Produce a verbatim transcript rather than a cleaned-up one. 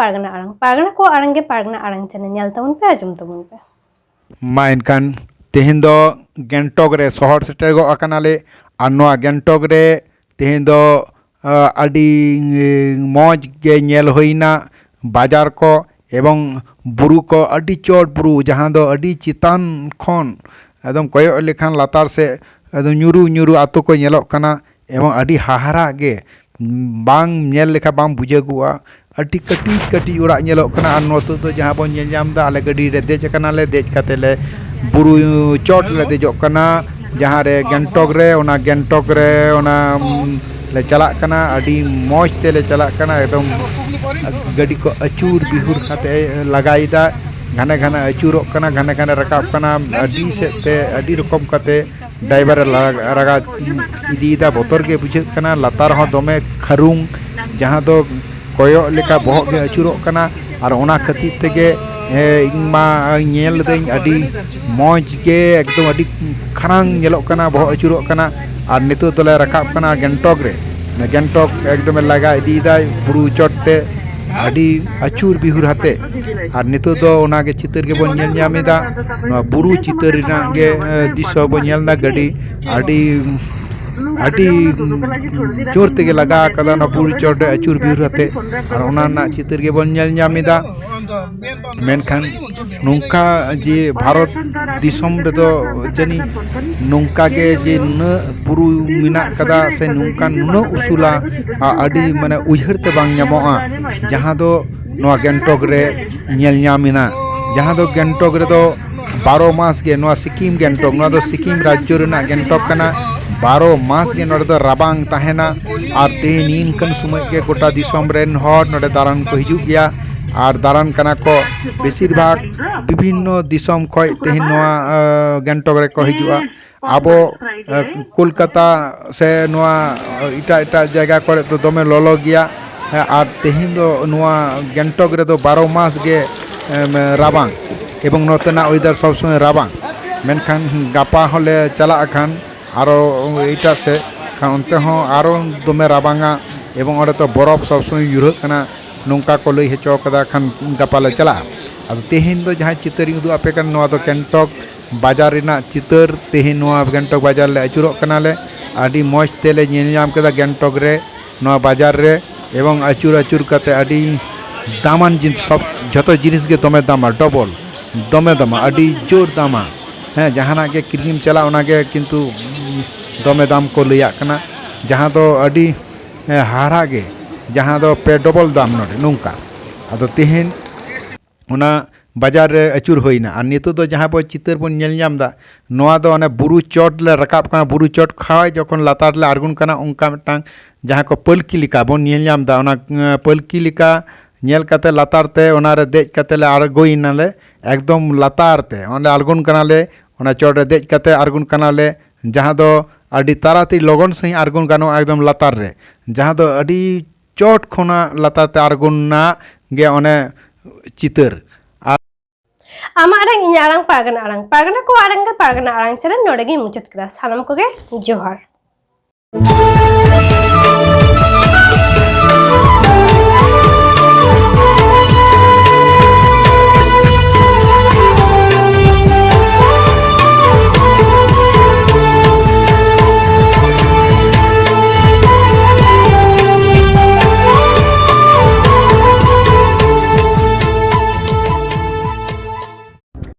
ᱯᱟᱨᱜᱟᱱᱟ ᱟᱲᱟᱝ, ᱯᱟᱨᱜᱟᱱᱟ ᱠᱚ ᱟᱲᱟᱝ ᱜᱮ ᱯᱟᱨᱜᱟᱱᱟ ᱟᱲᱟᱝ ᱪᱮᱱᱮᱞ ᱧᱮᱞ ᱛᱟᱵᱚᱱ ᱯᱮ, ᱟᱸᱡᱚᱢ ᱛᱟᱵᱚᱱ ᱯᱮ᱾ ᱢᱟ ᱮᱱᱠᱷᱟᱱ ᱛᱮᱦᱮᱧ ᱫᱚ ᱜᱮᱝᱴᱚᱠ ᱨᱮ ᱥᱚᱦᱚᱨ ᱥᱮᱴᱮᱨ ᱜᱚᱫ ᱟᱠᱟᱱᱟᱞᱮ᱾ ᱟᱨ ᱱᱚᱣᱟ ᱜᱮᱝᱴᱚᱠ ᱨᱮ ᱛᱮᱦᱮᱧ ᱫᱚ, ᱟ, ᱟᱹᱰᱤ, ᱮ, ᱢᱚᱡᱽ ᱜᱮ ᱧᱮᱞ ᱦᱩᱭᱱᱟ᱾ ᱵᱟᱡᱟᱨ ᱠᱚ ᱮᱵᱚᱝ ᱵᱩᱨᱩ ᱠᱚ, ᱟᱹᱰᱤ ᱪᱚᱴ ᱵᱩᱨᱩ, ᱡᱟᱦᱟᱸ ᱫᱚ ᱟᱹᱰᱤ ᱪᱮᱛᱟᱱ ᱠᱷᱚᱱ ᱮᱠᱫᱚᱢ ᱠᱚᱭᱚᱜ ᱞᱮᱠᱷᱟᱱ ᱞᱟᱛᱟᱨ ᱥᱮᱫ ᱮᱠᱫᱚᱢ ᱧᱩᱨᱩ ᱧᱩᱨᱩ ᱟᱹᱛᱩ ᱠᱚ ᱧᱮᱞᱚᱜ ᱠᱟᱱᱟ᱾ ᱮᱵᱚᱝ ᱟᱹᱰᱤ ᱦᱟᱦᱟᱲᱟᱜ ᱜᱮ, ᱵᱟᱝ ᱧᱮᱞ ᱞᱮᱠᱷᱟᱱ ᱵᱟᱝ ᱵᱩᱡᱷᱟᱹᱜᱚᱜᱼᱟ᱾ ᱟᱹᱰᱤ ᱠᱟᱹᱴᱤᱡ ᱠᱟᱹᱴᱤᱡ ᱚᱲᱟᱜ ᱧᱮᱞᱚᱜ ᱠᱟᱱᱟ᱾ ᱟᱨ ᱱᱤᱛᱚᱜ ᱫᱚ ᱡᱟᱦᱟᱸ ᱵᱚᱱ ᱧᱮᱞ ᱧᱟᱢ ᱮᱫᱟ, ᱟᱞᱮ ᱜᱟᱹᱰᱤ ᱨᱮ ᱫᱮᱡ ᱟᱠᱟᱱᱟᱞᱮ, ᱫᱮᱡ ᱠᱟᱛᱮ ᱞᱮ ᱵᱩᱨᱩ ᱪᱚᱴ ᱞᱮ ᱫᱮᱡᱚᱜ ᱠᱟᱱᱟ, ᱡᱟᱦᱟᱸ ᱨᱮ ᱜᱮᱝᱴᱚᱠ ᱨᱮ, ᱚᱱᱟ ᱜᱮᱝᱴᱚᱠ ᱨᱮ ᱚᱱᱟ, ᱩᱢ, ᱞᱮ ᱪᱟᱞᱟᱜ ᱠᱟᱱᱟ᱾ ᱟᱹᱰᱤ ᱢᱚᱡᱽ ᱛᱮᱞᱮ ᱪᱟᱞᱟᱜ ᱠᱟᱱᱟ᱾ ᱮᱠᱫᱚᱢ ᱜᱟᱹᱰᱤ ᱠᱚ ᱟᱹᱪᱩᱨ ᱵᱤᱦᱩᱨ ᱠᱟᱛᱮ ᱞᱟᱜᱟᱭᱮᱫᱟ, ᱜᱷᱟᱱᱮ ᱜᱷᱟᱱᱮ ᱟᱹᱪᱩᱨᱚᱜ ᱠᱟᱱᱟ, ᱜᱷᱟᱱᱮ ᱜᱷᱟᱱᱮ ᱨᱟᱠᱟᱵ ᱠᱟᱱᱟ᱾ ᱟᱹᱰᱤ ᱥᱮᱫ ᱛᱮ ᱟᱹᱰᱤ ᱨᱚᱠᱚᱢ ᱠᱟᱛᱮ ᱰᱟᱭᱵᱟᱨ ᱮ ᱞᱟ-, ᱨᱟᱜᱟ ᱤᱫᱤᱭᱮᱫᱟ᱾ ᱵᱚᱛᱚᱨ ᱜᱮ ᱵᱩᱡᱷᱟᱹᱜ ᱠᱟᱱᱟ᱾ ᱞᱟᱛᱟᱨ ᱦᱚᱸ ᱫᱚᱢᱮ ᱠᱷᱟᱹᱨᱩᱝ, ᱡᱟᱦᱟᱸ ᱫᱚ ᱠᱚᱭᱚᱜ ᱞᱮᱠᱟ ᱵᱚᱦᱚᱜ ᱜᱮ ᱟᱹᱪᱩᱨᱚᱜ ᱠᱟᱱᱟ᱾ ᱟᱨ ᱚᱱᱟ ᱠᱷᱟᱹᱛᱤᱨ ᱛᱮᱜᱮ, ᱮ, ᱤᱧ ᱢᱟ ᱧᱮᱞ ᱞᱤᱫᱟᱹᱧ ᱟᱹᱰᱤ ᱢᱚᱡᱽ ᱜᱮ, ᱮᱠᱫᱚᱢ ᱟᱹᱰᱤ ᱠᱷᱟᱨᱟᱝ ᱧᱮᱞᱚᱜ ᱠᱟᱱᱟ, ᱵᱚᱦᱚᱜ ᱟᱹᱪᱩᱨᱚᱜ ᱠᱟᱱᱟ᱾ ᱟᱨ ᱱᱤᱛᱚᱜ ᱫᱚᱞᱮ ᱨᱟᱠᱟᱵ ᱠᱟᱱᱟ ᱜᱮᱝᱴᱚᱠ ᱨᱮ᱾ ᱜᱮᱝᱴᱚᱠ ᱮᱠᱫᱚᱢᱮ ᱞᱟᱜᱟ ᱤᱫᱤᱭᱮᱫᱟᱭ ᱵᱩᱨᱩ ᱪᱚᱴ ᱛᱮ, ᱟᱹᱰᱤ ᱟᱹᱪᱩᱨ ᱵᱤᱦᱩᱨ ᱟᱛᱮ᱾ ᱟᱨ ᱱᱤᱛᱚᱜ ᱫᱚ ᱚᱱᱟᱜᱮ ᱪᱤᱛᱟᱹᱨ ᱜᱮᱵᱚᱱ ᱧᱮᱞ ᱧᱟᱢ ᱮᱫᱟ᱾ ᱱᱚᱣᱟ ᱵᱩᱨᱩ ᱪᱤᱛᱟᱹᱨ ᱨᱮᱱᱟᱜ ᱜᱮ, ᱮ, ᱫᱨᱤᱥᱥᱚ ᱵᱚᱱ ᱧᱮᱞ ᱮᱫᱟ᱾ ᱜᱟᱹᱰᱤ ᱟᱹᱰᱤ, ᱟᱹᱰᱤ ᱡᱳᱨ ᱛᱮᱜᱮ ᱞᱟᱜᱟ ᱟᱠᱟᱫᱟ ᱚᱱᱟ ᱵᱩᱨᱩ ᱪᱚᱴ ᱨᱮ ᱟᱹᱪᱩᱨ ᱵᱤᱦᱩᱨ ᱟᱛᱮ᱾ ᱟᱨ ᱚᱱᱟ ᱨᱮᱱᱟᱜ ᱪᱤᱛᱟᱹᱨ ᱜᱮᱵᱚᱱ ᱧᱮᱞ ᱧᱟᱢ ᱮᱫᱟ᱾ ᱢᱮᱱᱠᱷᱟᱱ ᱱᱚᱝᱠᱟ ᱡᱮ ᱵᱷᱟᱨᱚᱛ ᱫᱤᱥᱚᱢ ᱨᱮᱫᱚ ᱡᱟᱹᱱᱤᱡ ᱱᱚᱝᱠᱟ ᱜᱮ ᱡᱮ ᱱᱩᱱᱟᱹᱜ ᱵᱩᱨᱩ ᱢᱮᱱᱟᱜ ᱠᱟᱫᱟ ᱥᱮ ᱱᱚᱝᱠᱟᱱ ᱱᱩᱱᱟᱹᱜ ᱩᱥᱩᱞᱟ, ᱟ-, ᱟᱹᱰᱤ ᱢᱟᱱᱮ ᱩᱭᱦᱟᱹᱨ ᱛᱮ ᱵᱟᱝ ᱧᱟᱢᱚᱜᱼᱟ, ᱡᱟᱦᱟᱸ ᱫᱚ ᱱᱚᱣᱟ ᱜᱮᱝᱴᱚᱠ ᱨᱮ ᱧᱮᱞ ᱧᱟᱢ ᱮᱱᱟ᱾ ᱡᱟᱦᱟᱸ ᱫᱚ ᱜᱮᱝᱴᱚᱠ ᱨᱮᱫᱚ ᱵᱟᱨᱚ ᱢᱟᱥ ᱜᱮ, ᱱᱚᱣᱟ ᱥᱤᱠᱤᱢ ᱜᱮᱝᱴᱚᱠ, ᱱᱚᱣᱟ ᱫᱚ ᱥᱤᱠᱤᱢ ᱨᱟᱡᱽᱡᱚ ᱨᱮᱱᱟᱜ ᱜᱮᱝᱴᱚᱠ ᱠᱟᱱᱟ᱾ ᱵᱟᱨᱚ ᱢᱟᱥ ᱜᱮ ᱱᱚᱰᱮ ᱫᱚ ᱨᱟᱵᱟᱝ ᱛᱟᱦᱮᱱᱟ᱾ ᱟᱨ ᱛᱮᱦᱮᱧ ᱱᱤᱝᱠᱟᱹᱱ ᱥᱚᱢᱚᱭ ᱜᱮ ᱜᱚᱴᱟ ᱫᱤᱥᱚᱢ ᱨᱮᱱ ᱦᱚᱲ ᱱᱚᱰᱮ ᱫᱟᱬᱟᱱ ᱠᱚ ᱦᱤᱡᱩᱜ ᱜᱮᱭᱟ᱾ ᱟᱨ ᱫᱟᱬᱟᱱ ᱠᱟᱱᱟ ᱠᱚ ᱵᱮᱥᱤᱨ ᱵᱷᱟᱜᱽ ᱵᱤᱵᱷᱤᱱᱱᱚ ᱫᱤᱥᱚᱢ ᱠᱷᱚᱱ ᱛᱮᱦᱮᱧ ᱱᱚᱣᱟ, ᱟᱸ, ᱜᱮᱝᱴᱚᱠ ᱨᱮᱠᱚ ᱦᱤᱡᱩᱜᱼᱟ᱾ ᱟᱵᱚ, ᱮ, ᱠᱳᱞᱠᱟᱛᱟ ᱥᱮ ᱱᱚᱣᱟ, ᱮ, ᱮᱴᱟᱜ ᱮᱴᱟᱜ ᱡᱟᱭᱜᱟ ᱠᱚᱨᱮ ᱫᱚ ᱫᱚᱢᱮ ᱞᱚᱞᱚ ᱜᱮᱭᱟ᱾ ᱦᱮᱸ, ᱟᱨ ᱛᱮᱦᱮᱧ ᱫᱚ ᱱᱚᱣᱟ ᱜᱮᱝᱴᱚᱠ ᱨᱮᱫᱚ ᱵᱟᱨᱚ ᱢᱟᱥ ᱜᱮ, ᱮᱢ, ᱨᱟᱵᱟᱝ, ᱮᱵᱚᱝ ᱱᱚᱛᱮᱱᱟᱜ ᱚᱭᱮᱫᱟᱨ ᱥᱚᱵᱽ ᱥᱚᱢᱚᱭ ᱨᱟᱵᱟᱝ᱾ ᱢᱮᱱᱠᱷᱟᱱ ᱜᱟᱯᱟ ᱦᱚᱸᱞᱮ ᱪᱟᱞᱟᱜ ᱠᱷᱟᱱ ᱟᱨᱚ ᱮᱴᱟᱜ ᱥᱮᱫ, ᱠᱷᱟᱱ ᱚᱱᱛᱮ ᱦᱚᱸ ᱟᱨᱚ ᱫᱚᱢᱮ ᱨᱟᱵᱟᱝᱟ, ᱮᱵᱚᱝ ᱚᱸᱰᱮ ᱫᱚ ᱵᱚᱨᱚᱯᱷ ᱥᱚᱵᱽ ᱥᱚᱢᱚᱭ ᱧᱩᱨᱦᱟᱹᱜ ᱠᱟᱱᱟ᱾ ᱱᱚᱝᱠᱟ ᱠᱚ ᱞᱟᱹᱭ ᱦᱚᱪᱚ ᱠᱟᱫᱟ, ᱠᱷᱟᱱ ᱜᱟᱯᱟ ᱞᱮ ᱪᱟᱞᱟᱜᱼᱟ᱾ ᱟᱫᱚ ᱛᱮᱦᱮᱧ ᱫᱚ ᱡᱟᱦᱟᱸ ᱪᱤᱛᱟᱹᱨᱤᱧ ᱩᱫᱩᱜ ᱟᱯᱮ ᱠᱟᱱᱟ, ᱱᱚᱣᱟ ᱫᱚ ᱜᱮᱝᱴᱚᱠ ᱵᱟᱡᱟᱨ ᱨᱮᱱᱟᱜ ᱪᱤᱛᱟᱹᱨ᱾ ᱛᱮᱦᱮᱧ ᱱᱚᱣᱟ ᱜᱮᱝᱴᱚᱠ ᱵᱟᱡᱟᱨ ᱞᱮ ᱟᱹᱪᱩᱨᱚᱜ ᱠᱟᱱᱟᱞᱮ᱾ ᱟᱹᱰᱤ ᱢᱚᱡᱽ ᱛᱮᱞᱮ ᱧᱮᱞ ᱧᱟᱢ ᱠᱮᱫᱟ ᱜᱮᱝᱴᱚᱠ ᱨᱮ, ᱱᱚᱣᱟ ᱵᱟᱡᱟᱨ ᱨᱮ, ᱮᱵᱚᱝ ᱟᱹᱪᱩᱨ ᱟᱹᱪᱩᱨ ᱠᱟᱛᱮ ᱟᱹᱰᱤ ᱫᱟᱢᱟᱱ ᱡᱤᱱᱤᱥ, ᱥᱚᱵ ᱡᱷᱚᱛᱚ ᱡᱤᱱᱤᱥ ᱜᱮ ᱫᱚᱢᱮ ᱫᱟᱢᱟ, ᱰᱚᱵᱚᱞ, ᱫᱚᱢᱮ ᱫᱟᱢᱟ, ᱟᱹᱰᱤ ᱡᱳᱨ ᱫᱟᱢᱟ᱾ ᱦᱮᱸ, ᱡᱟᱦᱟᱱᱟᱜ ᱜᱮ ᱠᱤᱨᱤᱧᱮᱢ ᱪᱟᱞᱟᱜ, ᱚᱱᱟᱜᱮ ᱠᱤᱱᱛᱩ ᱫᱚᱢᱮ ᱫᱟᱢ ᱠᱚ ᱞᱟᱹᱭᱟᱜ ᱠᱟᱱᱟ, ᱡᱟᱦᱟᱸ ᱫᱚ ᱟᱹᱰᱤ ᱦᱮᱸ, ᱦᱟᱦᱟᱲᱟᱜ ᱜᱮ, ᱡᱟᱦᱟᱸ ᱫᱚ ᱯᱮ ᱰᱚᱵᱚᱞ ᱫᱟᱢ ᱱᱚᱰᱮ ᱱᱚᱝᱠᱟ᱾ ᱟᱫᱚ ᱛᱮᱦᱮᱧ ᱚᱱᱟ ᱵᱟᱡᱟᱨ ᱨᱮ ᱟᱹᱪᱩᱨ ᱦᱩᱭᱱᱟ᱾ ᱟᱨ ᱱᱤᱛᱚᱜ ᱫᱚ ᱡᱟᱦᱟᱸ ᱵᱚ ᱪᱤᱛᱟᱹᱨ ᱵᱚᱱ ᱧᱮᱞ ᱧᱟᱢ ᱮᱫᱟ, ᱱᱚᱣᱟ ᱫᱚ ᱚᱱᱮ ᱵᱩᱨᱩ ᱪᱚᱴ ᱞᱮ ᱨᱟᱠᱟᱵ ᱠᱟᱱᱟ᱾ ᱵᱩᱨᱩ ᱪᱚᱴ ᱠᱷᱚᱱ ᱡᱚᱠᱷᱚᱱ ᱞᱟᱛᱟᱨ ᱞᱮ ᱟᱬᱜᱚᱱ ᱠᱟᱱᱟ, ᱚᱱᱠᱟ ᱢᱤᱫᱴᱟᱝ ᱡᱟᱦᱟᱸ ᱠᱚ ᱯᱟᱹᱞᱠᱤ ᱞᱮᱠᱟ ᱵᱚᱱ ᱧᱮᱞ ᱧᱟᱢ ᱮᱫᱟ, ᱚᱱᱟ ᱮᱸ, ᱯᱟᱹᱞᱠᱤ ᱞᱮᱠᱟ ᱧᱮᱞ ᱠᱟᱛᱮ ᱞᱟᱛᱟᱨ ᱛᱮ ᱚᱱᱟ ᱨᱮ ᱫᱮᱡ ᱠᱟᱛᱮ ᱞᱮ ᱟᱬᱜᱚᱭᱮᱱᱟᱞᱮ ᱮᱠᱫᱚᱢ ᱞᱟᱛᱟᱨ ᱛᱮ᱾ ᱚᱸᱰᱮ ᱟᱬᱜᱚᱱ ᱠᱟᱱᱟᱞᱮ, ᱚᱱᱟ ᱪᱚᱴ ᱨᱮ ᱫᱮᱡ ᱠᱟᱛᱮ ᱟᱬᱜᱚᱱ ᱠᱟᱱᱟᱞᱮ, ᱡᱟᱦᱟᱸ ᱫᱚ ᱟᱹᱰᱤ ᱛᱟᱲᱟᱛᱟᱲᱤ ᱞᱚᱜᱚᱱ ᱥᱟᱺᱦᱤᱡ ᱟᱬᱜᱚᱱ ᱜᱟᱱᱚᱜᱼᱟ ᱮᱠᱫᱚᱢ ᱞᱟᱛᱟᱨ ᱨᱮ, ᱡᱟᱦᱟᱸ ᱫᱚ ᱟᱹᱰᱤ ᱪᱚᱴ ᱠᱷᱚᱱᱟᱜ ᱞᱟᱛᱟᱨ ᱛᱮ ᱟᱬᱜᱚᱱ ᱨᱮᱱᱟᱜ ᱜᱮ ᱚᱱᱮ ᱪᱤᱛᱟᱹᱨ᱾ ᱟᱨ ᱟᱢᱟᱜ ᱟᱲᱟᱝ, ᱤᱧᱟᱹᱜ ᱟᱲᱟᱝ, ᱯᱟᱨᱜᱟᱱᱟ ᱟᱲᱟᱝ, ᱯᱟᱨᱜᱟᱱᱟ ᱠᱚᱣᱟᱜ ᱟᱲᱟᱝ ᱜᱮ ᱯᱟᱨᱜᱟᱱᱟ ᱟᱲᱟᱝ ᱪᱮᱱᱮᱞ ᱱᱚᱰᱮ ᱜᱤᱧ ᱢᱩᱪᱟᱹᱫ ᱠᱮᱫᱟ᱾ ᱥᱟᱱᱟᱢ ᱠᱚᱜᱮ ᱡᱚᱦᱟᱨ᱾